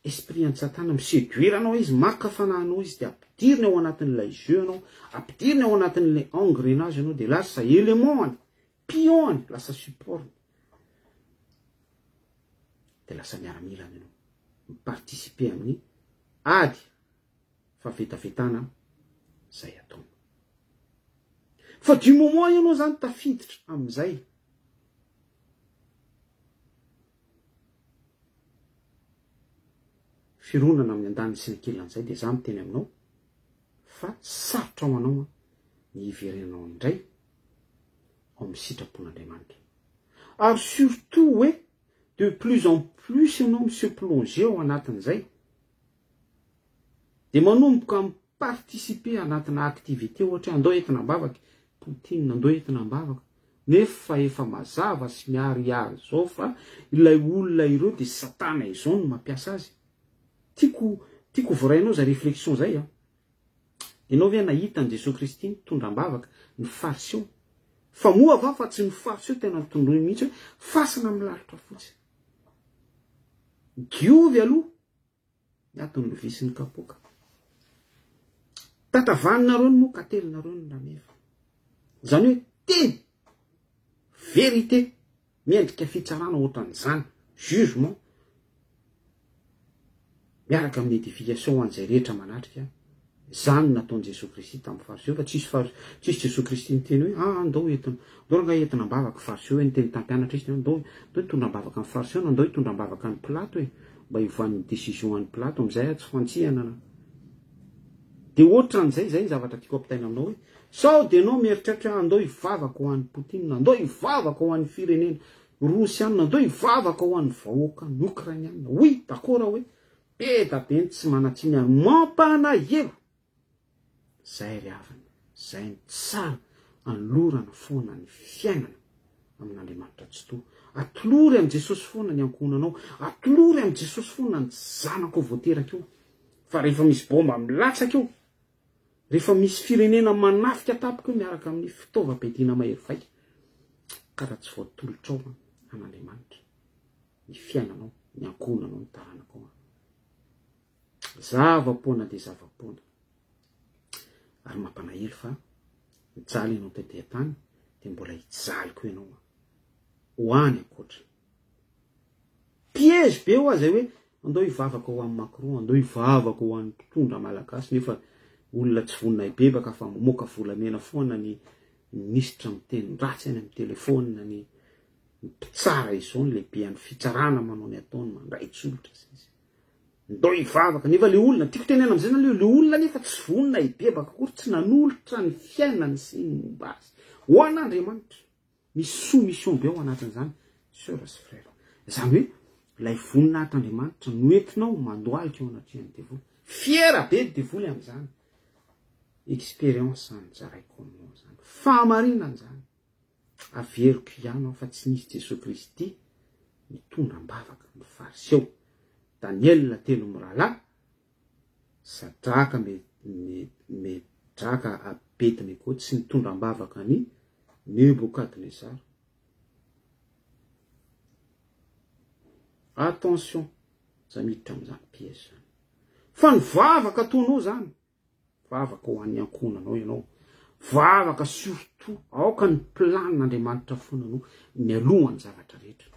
esprit an'i satana mi-seduire anao izy, maka fanahy anao izy de ampidiriny ao anatin'ilay jeu anao, ampidiriny ao anatin'ilay engrenage anao de lasa élément-ny, pion-ny, lasa support-ny. De lasa miaramilany ianao, mi-participer amin'ny ady fahavetavetana zay ataony. Fa du moment ianao zany tafiditra amin'izay fironana amin'ny andaniny sy ny ankilany izay dia za miteny aminao fa sarotra ho anao ny hiverenanao indray ao amin'ny sitrapon'Andriamanitra. Ary surtout hoe de plus en plus ianao mi-se plonger ao anatin'izay Dia manomboka mi-participer anatina activité ohatra hoe andao entina am-bavaka i Poutine, andao entina am-bavaka, nefa efa mazava sy miharihary izao fa ilay olona ireo dia satana izao no mampiasa azy. Tiako tiako ho voarainao izay réflexion izay an. Ianao ve nahita an'i Jesoa Kristy nitondra am-bavaka ny Fariseo? Fa moa va fa tsy ny Fariseo tena notondroiny mihitsy hoe fasana milalotra fotsy. Diovy aloha Ny ato ny lovia sy ny kapoaka. Tatavaninareo ny moka, atelinareo ny rameva. Izany hoe teny, vérité, miendrika fitsarana ohatran'izany, jugement, miaraka amin'ny édification ho an'izay rehetra manatrika, izany no nataon'i Jesoa Kristy tamin'ny Fariseo, fa tsisy Fariseo, tsisy Jesoa Kristy niteny hoe, ah, andao entina, andao rangahy entina am-bavaka Fariseo hoe, niteny tamin'ny mpianatra izy, andao, andao hitondra am-bavaka ny Fariseo na andao hitondra am-bavaka an'i Pilato e. Mba hiovan'ny décision an'i Pilato amin'izay aho tsy fantsihana na. Dia ohatran'izay izay ny zavatra tiako ampitaina aminao hoe sao dia ianao mieritreritra hoe andao hivavaka ho an'i Poutine, andao hivavaka ho an'ny firenena Rosiana, andao hivavaka ho an'ny vahoakan'ny Okrainiana. Oui, d'accord hoe be da be ny tsy manan-tsiny ary mampanahelo. Zay ry havana, zay no tsara anolorana foana ny fiainana amin'Andriamanitra Tsitoha. Atolory amin'i Jesosy foana ny ankohonanao, atolory amin'i Jesosy foana ny zanakao vao teraka eo. Fa rehefa misy bomba milatsaka eo, rehefa misy firenena manafika tampoka eo miaraka amin'ny fitaovam-piadiana mahery vaika, ka raha tsy voatolotrao an'Andriamanitra ny fiainanao, ny ankohonanao, ny taranakao. Zava-poana dia zava-poana. Ary mampalahelo fa nijaly ianao tety an-tany dia mbola hijaly koa ianao ho any ankoatra. Piège be hoa zay hoe andao hivavaka ho an'i Macron, andao hivavaka ho an'ny mpitondra malagasy nefa olona tsy vonona hibebaka fa mamoaka volamena foana ny minisitra miteny ratsy any amin'ny telefaonina, ny mpitsara izao, ny lehibean'ny fitsarana manao ny ataony, mandray tsolotra sy ny sisa. Ndao hivavaka, nefa le olona, tiako tenena amizay zany le olona nefa tsy vonona hibebaka akory, tsy nanolotra ny fiainany sy ny momba azy ho an'Andriamanitra. Misy soumission be ao anatin'izany, sœur sy frère. Izany hoe ilay voninahitr'Andriamanitra no entinao mandohalika eo anatrehan'ny devoly. Fier be ny devoly amin'izany. Expérience zany zaraiko aminao zany. Fahamarinana zany. Averiko ihany aho fa tsy nisy Jesoa Kristy nitondra am-bavaka ny Fariseo. Daniela telo mirahalahy, Sadraka, Medraka, Abednego tsy nitondra am-bavaka an'i Nebokadnezara. Attention, za miditra amin'izany piège zany. Fa ny vavaka ataonao zany, Vavaka ho an'ny ankohonanao ianao. Vavaka surtout aoka ny plan n'Andriamanitra foana no mialoha ny zavatra rehetra.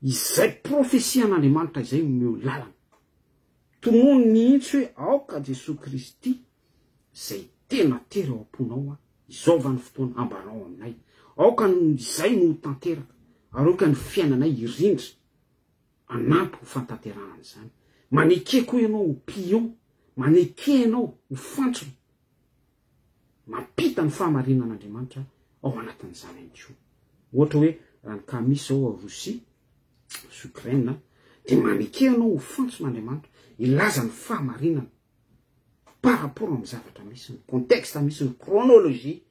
Izay prophetie an'Andriamanitra izay omeo lalana. Tonony mihitsy hoe aoka Jesoa Kristy izay tena tery ao am-ponao izao va ny fotoana ambarao aminay. Aoka izay no ho tanteraka ary aoka ny fiainanay hirindra hanampy ho fantanterahana izany. Maneke koa ianao ho pion, maneke ianao ho fantsona, mampita ny fahamarinan'Andriamanitra ao anatin'izany ihany koa. Ohatra hoe raha ny cas misy izao ao Rosia sy Ukraine, Dia maneke ianao ho fantson'Andriamanitra hilaza ny fahamarinana par rapport amin'ny zavatra misy, ny contexte misy, ny chronologie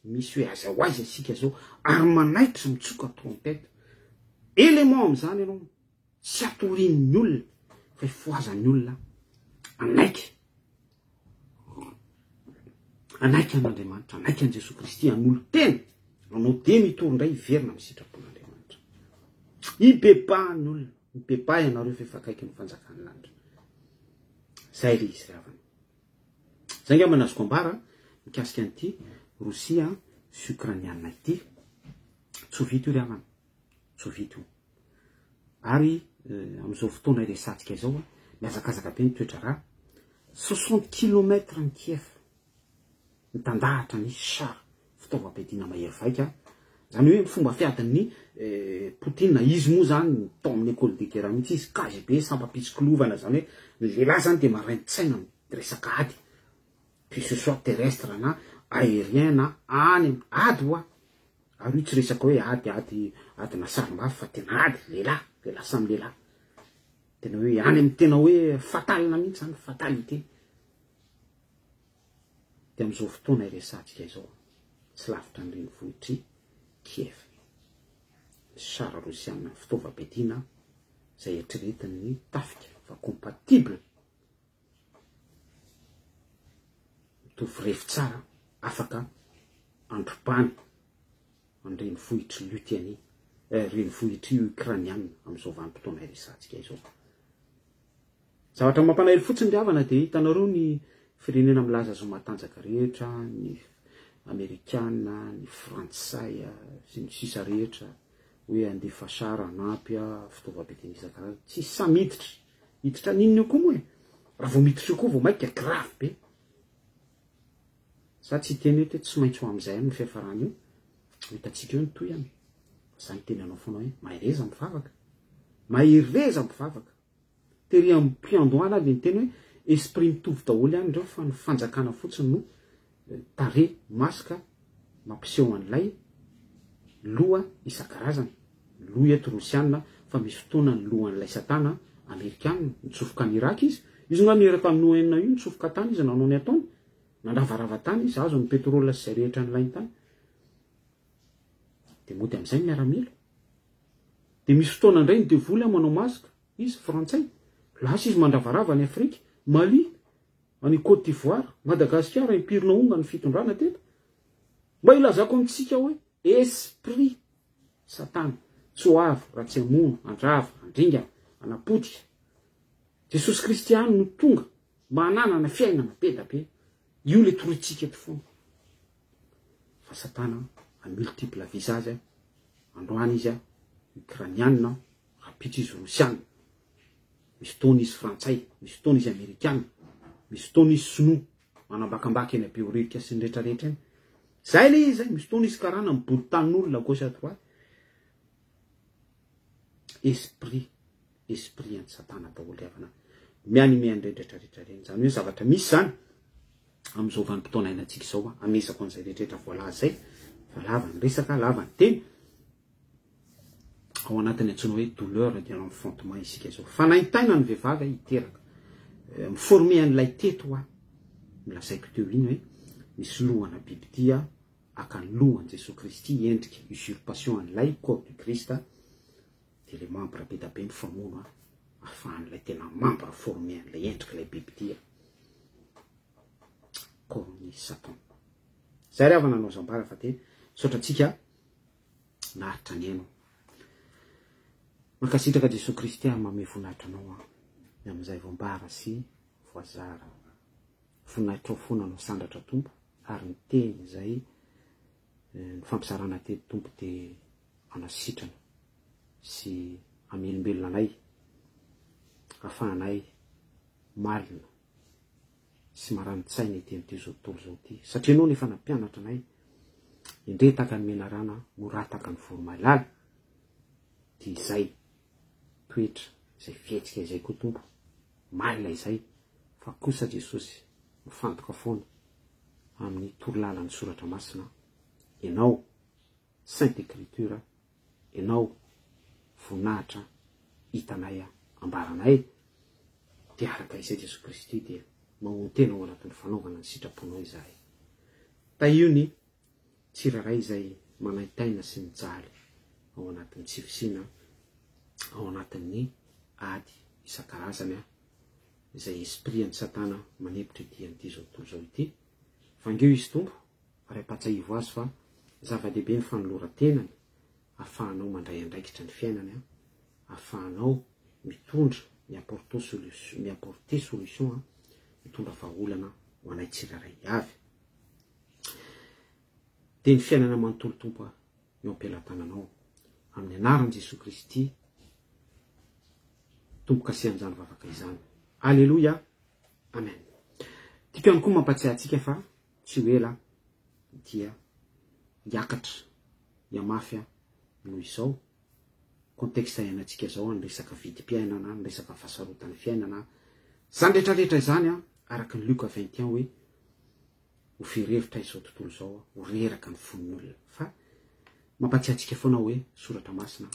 misy hoe aiza ho aiza isika izao ary manaitra mitsoka trompette. Élément amin'izany ianao, tsy atorian'ny olona fa ifohazan'ny olona anaiky anaiky an'Andriamanitra, anaiky an'i Jesoa Kristy, hanolo-tena, hanao demi-tour indray hiverina amin'ny sitrapon'Andriamanitra. Hibebahan'ny olona, mibebaha ianareo fa efa akaiky ny fanjakan'ny lanitra. Zay le izy ry havana. Zay angamba no azoko ambara mikasika an'ity Rosia sy Ukrainiana ity. Tsy ho vita io ry havana. Tsy ho vita io. Ary amin'izao fotoana iresahantsika izao, mihazakazaka be ny toetra-raha. 60 kilomètres ny Kiev. Mitandahatra ny char, fitaovam-piadiana mahery vaika. Izany hoe fomba fiadin'ny Poutine, izy moa izany tao amin'ny école de guerre mihitsy izy, KGB, sampam-pitsikilovana, izany hoe ny lehilahy izany dia marain-tsaina amin'ny resaka ady, que ce soit terrestre na aérien na any ady hoa. Ary io tsy resaka hoe ady, ady, adina sarim-bavy fa tena ady, lehilahy, lehilahy samy lehilahy. Tena hoe any amin'ny tena hoe fatal mihitsy izany, fatalité. Dia amin'izao fotoana iresahantsika izao, tsy lavitra ny renivohitr'i Kiev, ny char rosiana fitaovam-piadiana izay eritreretin'ny tafika fa compatible, mitovy refy tsara, afaka androbany ny renivohitr'i Luthianie, renivohitr'i Ukrainiana amin'izao vanim-potoana iresahantsika izao. Zavatra mampalahelo fotsiny ry havana dia hitanareo ny firenena milaza azy ho matanjaka rehetra, ny amerikana, ny frantsay sy ny sisa rehetra hoe handefa char hanampy fitaovam-piadiana isan-karazany. Tsisy sahy miditra. Hiditra n'inona eo koa moa e? Raha vao miditra eo koa vao mainka grave be. Za tsy hiteny eto hoe tsy maintsy ho amin'izay ihany ny fiafarany io. Ho hitantsika eo ny tohiny. Za miteny anao foana hoe mahereza mivavaka. Mahereza mivavaka. Tery am-piandohana dia niteny hoe esprit mitovy daholo ihany ireo fa ny fanjakana fotsiny no tarehy, masque, mampiseho an'ilay loha isan-karazany. Loha eto rosiana fa misy fotoana ny lohan'ilay satana amerikana nitsofoka any Irak izy. Izy nga niera tamin'ny ONU nitsofoka tany izy nanao ny ataony. Nandravarava tany izy, azo ny pétrole sy izay rehetra nilainy tany. Dia mody amin'izay ny miaramila. Dia misy fotoana indray ny devoly manao masque, izy frantsay, lasa izy mandravarava any Afrika, Mali, any Cote d'Ivoire, Madagasikara, impiry nahonga ny fitondrana teto. Mba ilazako amintsika hoe esprit satana tsy ho avy raha tsy hamono, handrava, handringana, hanapotika. Jesosy Kristy ihany no tonga mba hananana fiainana be da be. Io le torintsika eto foana. Fa satana a multiple visage, androany izy ukrainiana, rahampitso izy rosiana, misy fotoana izy frantsay, misy fotoana izy amerikana, misy fotoana izy sinoa, manambakambaka eny Behoririka sy ny rehetrarehetra eny. Zay le izy, misy fotoana izy karana mibodo tanin'olona gauche à droite. Esprit, esprit an'i satana daholo ry havana. Mianime an'ireny rehetrarehetra ireny. Izany hoe zavatra misy izany amin'izao vanim-potoana iainantsika izao, amezako an'izay rehetrarehetra voalaza izay, fa lava ny resaka, lava ny teny. Ao anatin'ny antsoina hoe douleur de l'enfantement isika izao. Fanaintaina ny vehivavy hiteraka. Mi-former an'ilay teto hoa. Nolazaiko teo iny hoe misy lohana bibidia haka ny lohan'i Jesoa Kristy endrika usurpation an'ilay corps du Christ dia ilay membre be da be mifamono ahafahan'ilay tena membre former an'ilay endrik'ilay bibidia corps-n'i Satan. Zay ry havana no azo ambara fa dia misaotra antsika naharitra nihaino. Mankasitraka Jesoa Kristy ary manome voninahitra anao aho ny amin'izay voambara sy voazara. Voninahitrao foana no sandratra Tompo ary ny teny izay nifampizarana teto Tompo dia hanasitrana sy hamelombelona anay hafahanay malina sy marani-tsaina ety amin'ity izao tontolo izao ity satria ianao no efa nampianatra anay indre tahaka ny menarana mora tahaka ny voromailala dia izay toetra izay fihetsika izay koa Tompo malina izay fa kosa Jesosy mifantoka foana amin'ny torolalan'ny soratra masina ianao sainte écriture ianao voninahitra hitanay. ambaranay. Dia araka izay Jesoa Kristy dia mamono-tena ao anatin'ny fanaovana ny sitraponao izahay. Tahio ny tsirairay izay manaintaina sy mijaly ao anatin'ny tsy fisiana, ao anatin'ny ady isan-karazany, izay esprit an'i Satana manempotra ity an'ity izao tontolo izao ity. Vangio izy Tompo ary ampahatsiahivo azy fa zava-dehibe ny fanoloran-tenany ahafahanao mandray andraikitra ny fiainany, ahafahanao mitondra, mi-apporter solution, mi-apporter solution, mitondra vahaolana ho anay tsirairay avy. Dia ny fiainana manontolo Tompo a, eo am-pelatananao. Amin'ny anaran'i Jesoa Kristy, Tompo kasihan'izany vavaka izany. Aleloia. Amen. Tiako ihany koa mampatsiahy antsika fa tsy ho ela dia hiakatra, hihamafy noho izao contexte iainantsika izao ny resaka vidim-piainana, ny resaka fahasarotan'ny fiainana, izany rehetra rehetra izany araka ny Lioka 21 hoe ho very hevitra izao tontolo izao, ho reraka ny fon'ny olona. Fa mampatsiahy antsika foana hoe soratra masina,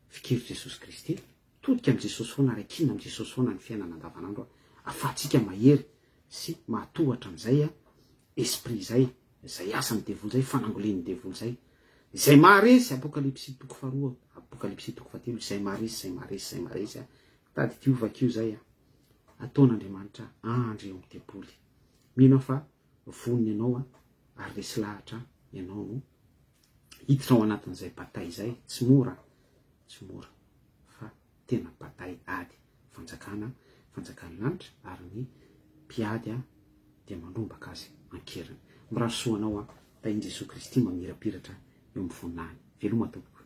fikiro Jesosy Kristy, todika amin'i Jesosy foana ary ankina amin'i Jesosy foana ny fiainana andavanandro ahafahantsika mahery sy mahatohatra an'izay esprit izay, izay asan'ny devoly izay, fanangolen'ny devoly izay. Izay maharesy, Apokalypsy toko faharoa, Apokalypsy toko fahatelo, izay maharesy, izay maharesy, izay maharesy. Tadidio, vakio izay. Ataon'Andriamanitra andry eo amin'ny tempoly. Mino aho fa vonona ianao ary resy lahatra ianao no hiditra ao anatin'izay bataille izay. Tsy mora, tsy mora fa tena bataille ady fanjakana, fanjakan'ny lanitra ary ny mpiady dia mandrombaka azy an-keriny. Mirary soa anao aho, tahin'i Jesoa Kristy mamirapiratra eo amin'ny voninahiny. Veloma tompoko.